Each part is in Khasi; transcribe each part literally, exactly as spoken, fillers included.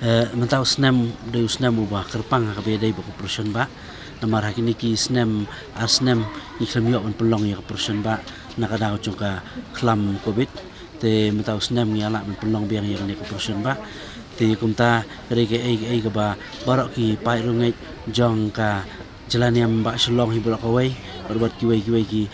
Eh, mynta u snem dei u snem uba kyrpang ha kaba ïadei bad ka procession bah. Namar ha kine ki snem ar snem ngi khlem ïoh ban pynlong ïa ka procession bah na ka daw jong ka khlam covid. Te mynta u snem ngi ïa lah ban pynlong biang ïa kane ka procession bah. Te kumta ka dei kaei kaei kaba baroh ki paid riewngeit jong ka jylla niam bah Shillong hi baroh kawei, bad bad kiwei kiwei ki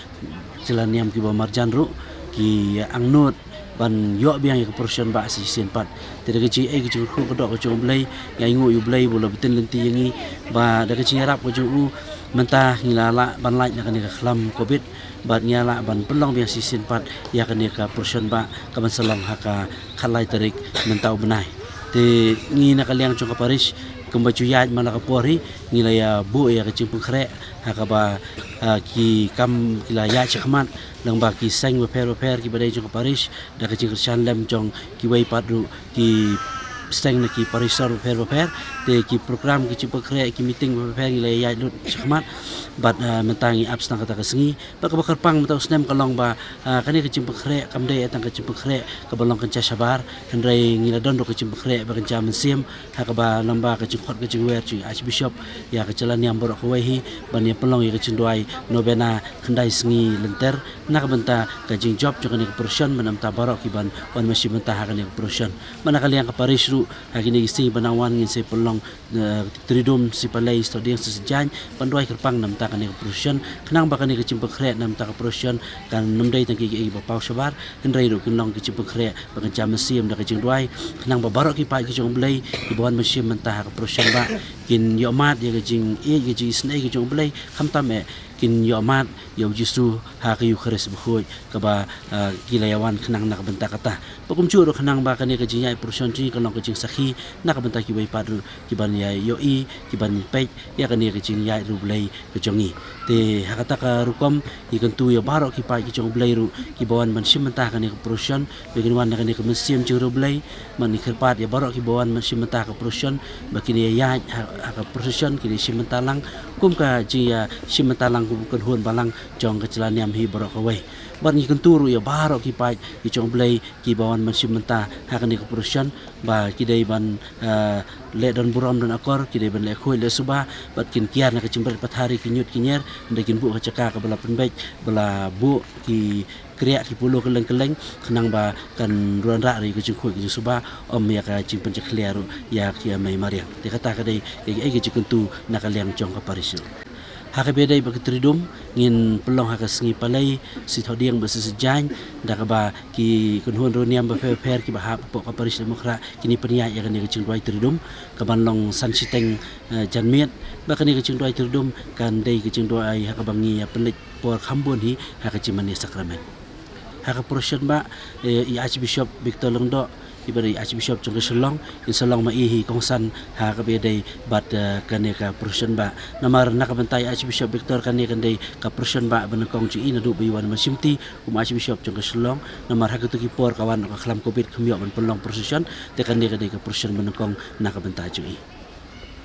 jylla niam kiba marjan ruh ki angnud ban ïoh biang ïa ka procession bah sa shisien pat. Te da ka jingaiei ka jingkyrkhu ka doh ka jong U Blei, ngi ainguh ïa U Blei ba u la btin lynti ïa ngi, ba da ka jingïarap ka jong u mynta ngi la lah ban lait na kane ka khlam covid, bad ngi la lah ban pynlong biang sa shisien pat ïa kane ka procession bah kaban sa long ha ka khatlai tarik mynta u bnai. Te ngi na ka liang jong ka parish kumba ju ïaid man la ka por hi, ngi la ïa buh ïa ka jingpynkhreh ha kaba, ah, ki kam ki la ïaid shakhmat lyngba ki seng bapher bapher kiba dei jong ka parish, da ka jingkyrshan lem jong kiwei pat ruh ki seng na ki parish sor bapher bapher. Te ki program ki jingpynkhreh ki meeting bapher bapher ngi la ïaid lut shakhmat. Bad, ah, mynta ngi ap sdang kata ka sngi. Bad kaba kyrpang mynta u snem ka long ba, ah, kane ka jingpynkhreh kam dei tang ka jingpynkhreh kaba long kynja shabar, hynrei ngi la don ruh ka jingpynkhreh ba kynja mynsiem, ha kaba lyngba ka jingkhot ka jingwer jong u Archbishop ïa ka jylla niam baroh kawei hi ban ïa pynlong ïa ka jingduwai novena khyndai sngi lynter na ka bynta ka jingjop jong kane ka procession, bad namar baroh kiban wan ban shim bynta ha kane ka procession. Bad na ka liang ka parish ruh ha kine ki sngi ba nang wan ngin sa pynlong, eh, tridum shi palei, shi thohdieng, shi sijaiñ ban duwai kyrpang namar kane ka procession, khnang ba kane ka jingpynkhreh namar ka procession kan ym dei tang kiei kiei ba paw shabar, hynrei ruh kin long ka jingpynkhreh ba kynja mynsiem da ka jingduwai, khnang ba baroh ki paid ki jong U Blei kiba wan ban shim bynta ha ka procession bah kin ïohmad ïa ka jingïeit, ka jingisynei ka jong U Blei, khamtam eh kin ïohmad ïa U Jisu ha ka Eukharist bakhuid kaba, ah, ki la ïa wan khnang na ka bynta kata. Bad kumjuh ruh khnang ba kane ka jingïaid procession jong ngi kan long ka jingsakhi na ka bynta kiwei pat ruh kiban ïa ïohi, kiban peit ïa kane ka jingïaid riewblei ka jong ngi. Te ha kata ka rukom ngi kyntu ïa baroh ki paid ki jong U Blei ruh kiba wan ban shim bynta ha kane ka procession, ba kin wan na kane ka mynsiem jong riewblei. Bad ngi kyrpad ïa baroh kiba wan ban shim bynta ha ka procession ba kin ïa ïaid ha, ha ka procession, kin ïa shim bynta lang kum ka jingïa shim bynta lang kum ka kynhun balang jong ka jylla niam hi baroh kawei. Bad ngi kyntu ruh ïa baroh ki paid ki jong U Blei kiba wan ban shim bynta ha kane ka procession ba ki dei ban, eh, leh don burom don akor, ki dei ban leh khuid leh suba, bad kin kiar na ka jingbret pathar ïa ki ñiut ki ñier, hynrei kin buh ha ka jaka kaba la pynbeit, ba la buh ki kriah ki pullo kylleng kylleng, khnang ba kan wanrah ruh ïa ka jingkhuid ka jingsuba, ym ïa ka jingpynjakhlia ruh ïa ki mei mariang. Te kata ka dei ïa, ïa ka jingkyntu na ka liang jong ka parish ruh. Ha kaba ïadei bad ka tridum, ngin pynlong ha ka sngi palei, shi thohdieng bad shi sijaiñ, da kaba ki kynhun riewniam bapher bapher kiba hap hapoh ka parish Laitumkhrah kin ïa pynïaid ïa kane ka jingduwai tridum kaban long san shiteng, eh, janmiet. Bad kane ka jingduwai tridum kan dei ka jingduwai ha kaba ngi ïa pynleit por kham bun hi ha ka jingmane sakramen. Ha ka procession bah, eh, i Archbishop Victor Lyngdoh, iba dei i Archbishop jong ka Shillong, in sa long ma i hi kongsan ha kaba ïadei bad, eh, kane ka procession bah. Namar na ka bynta i Archbishop Victor kane kan dei ka procession bah ba nyngkong jong i naduh ba i wan ban shimti kum Archbishop jong ka Shillong. Namar ha kito ki por ka wan ka khlam covid kam ïoh ban pynlong procession, te kane ka dei ka procession ba nyngkong na ka bynta jong i.